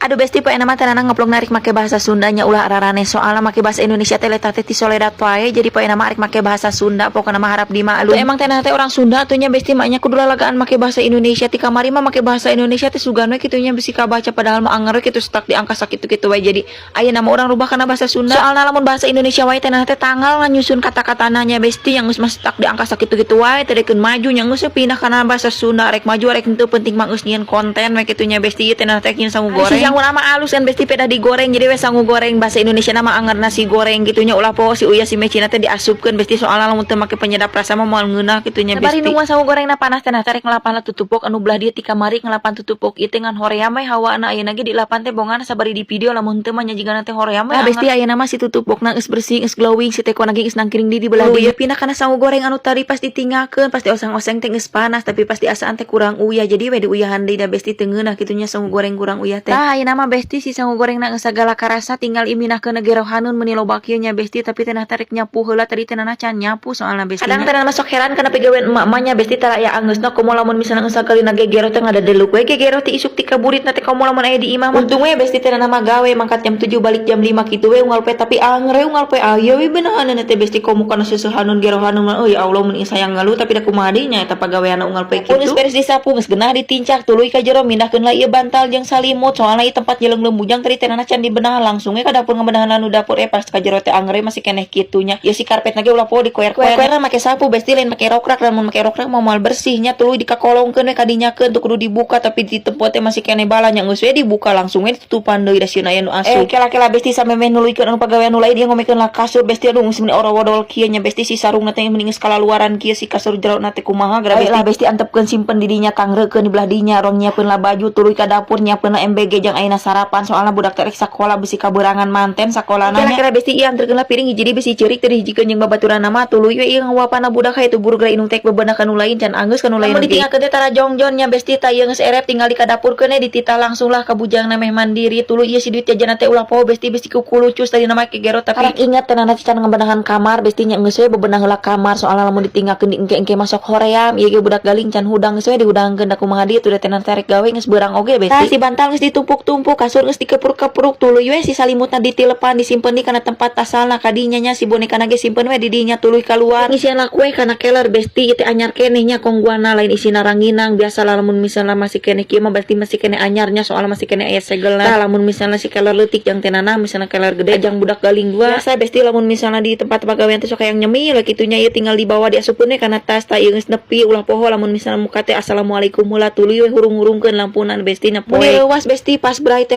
Aduh Besti, poe nama teh ngevlog narik make bahasa Sundanya, ulah ararane, soalna make bahasa Indonesia teh letah teh ti soledat wae. Jadi poe nama arek make bahasa Sunda, pokokna mah harap dimaklum. Tuh, emang teh teh orang Sunda atuh nya, Besti, maknya kudu lalagaan make bahasa Indonesia. Ti kamari mah make bahasa Indonesia teh sugan we kitu nya, bisi kabaca, padahal mah anger we kitu, stuck di angka sakitu kitu wae. Jadi aya nama urang rubah kana bahasa Sunda, soalna lamun bahasa Indonesia wae teh teh tanggal nganyusun kata-katana nya, Besti, yang geus mah stuck di angka sakitu kitu wae, teh dekeun maju nya. Geus pindah kana bahasa Sunda, rek maju rek henteu, penting mah geus nyieun konten we kitu nya, Besti. Ieu teh teh nyieun sangu goreng. Si sangu nama alus kan, Besti, pedah digoreng, jadi we sangu goreng. Bahasa Indonesia nama anger nasi goreng gitu nya. Ulah poho si uyah si mecina teh diasupkeun, Besti, soalna lamun teu make penyedap rasa mah moal ngeunah kitu nya, Besti. Bari nungguan sangu gorengna panas teh, nah, rek ngelapan tutupok anu belah dieu. Ti kamari ngelapan tutupok ieu teh ngan hoream we hawana. Ayeuna ge dilapan teh bongan sabari di video, lamun teu mah nya jigana teh hoream we. Nah, Besti, ayeuna mah si tutupokna geus bersih, geus glowing, si tekona ge geus nangkiring di belah dieu. Pindah kana sangu goreng anu tadi pas ditinggalkeun, pasti oseng-oseng teh geus panas, tapi pasti asaan teh kurang uyah, jadi we diuyahan deui da, Besti, teu ngeunah kitu nya sangu goreng kurang uyah teh. Tah, ayeuna mah, Besti, si sangu gorengna geus sagala karasa, tinggal iminahkeun gerohanun meuni loba kieu nya, Besti. Tapi teh tarik nyapu heula, tadi teh can nyapu soalna, Besti. Kadang teh masuk heran kana pigawean emak-emaknya, Besti, tara aya anggeusna. Komo lamun misalna geus sakalina gegero teh ngadadeluk we gegero ti isuk ti kaburitna teh, komo lamun aya di imah mah. Untung we, Besti, teh nama gawe mangkat jam 7 balik jam 5 kitu we unggal poe, tapi anger we unggal poe aya we benahanna teh, Besti, komo kana seusehanun gerohanun mah. Oh ya Allah, mun sayang ngalu, tapi da kumaha deui nya, eta pagaweanna unggal poe kitu. Geus beres disapu, geus genah ditincak, tuluy ka jero mindahkeun lah ieu bantal jeung salimut, soalna ieu tempat jeleung bujang tadi teh can dibenahan. Langsung we ka dapur ngabenahan anu dapur. Eh, pas ka jero teh angger masih keneh kitu nya. Ya si karpet ge ulah poho dikoer-koer, make sapu, Besti, lain make rokrak, dan mun make rokrak mau moal bersihnya. Tuluy dikakolongkeun we kadinyakeun, tuh kudu dibuka, tapi di tempat teh masih keneh balanya. Geus we dibuka, langsung we ditutupan deui, da sieun aya nu asup. Eh, kela-kela, Besti, sampe meh nuluykeun anu pagawean nu lain, ieu ngomekeun lah kasur, Besti. Aduh, geus meuni orowodol kieu nya, Besti, si sarungna teh mending geus kalaluaran kieu, si kasur jero na teh kumaha geura, Besti lah. Besti, antepkeun simpen di dinya, tangreukeun di belah dinya, rong nyiapkeun lah baju, tuluy ka dapur nyiapkeun lah MBG jang ayeuna sarapan, soalna budak teh rek sakola, bisi kaberangan manten sakolana nya. Kira-kira, Besti, ieu anterkeun lah piring hiji deui, bisi ceurik teh dihijikeun jeung babaturanna mah. Tuluy we ieu ngawapanna budak hayu buru geura, indung teh bebenah kanu lain, can anggeus kanu lain. Lamun ditinggalkeun teh tara jongjon nya, Besti. Tah, ieu geus erep, tinggal di kadapurkeun we, dititah langsung lah ka bujangna meh mandiri. Tuluy ieu si duit jajan teh ulah poho, Besti, bisi kukulucus tadi nama gegero. Tapi karak ingat teh nana can ngabenahan kamar, Besti nya. Geus we bebenah heula kamar, soalna lamun ditinggalkeun di engke-engke masuk hoream. Ieu ge budak galing can hudang, geus we dihudangkeun, da kumaha dieu tuh teh rek gawe geus beurang oge, Besti. Tah, si bantal geus ditumpuk-tumpuk, kasur geus dikepruk-kepruk, tuluy we si salimutna ditilepan, disimpen di kana tempat asalna kadinya nya. Si bonekana ge simpen we di dinya, tuluy keluar ngisian lah kue kana keler, Besti. Ieu teh anyar keneh nya, Khong Guanna, lain isina ranginang biasa lah. Lamun misalnya masih keneh kieu mah berarti masih keneh anyarnya, soalnya masih keneh aya segelna. Tah, lamun misalnya si keler leutik jang tenana, misalnya keler gede jang budak galing dua. Biasa, Besti, lamun misalnya di tempat pagawean teh sok hayang nyemil kitu nya. Ieu tinggal dibawa, diasupkeun we kana tas. Tah, ieu geus nepi, ulah poho lamun misalnya muka teh assalamualaikum heula, tuluy we hurung-hurungkeun lampuna, Besti, nya. Poe leuwas, Besti, pas bray teh.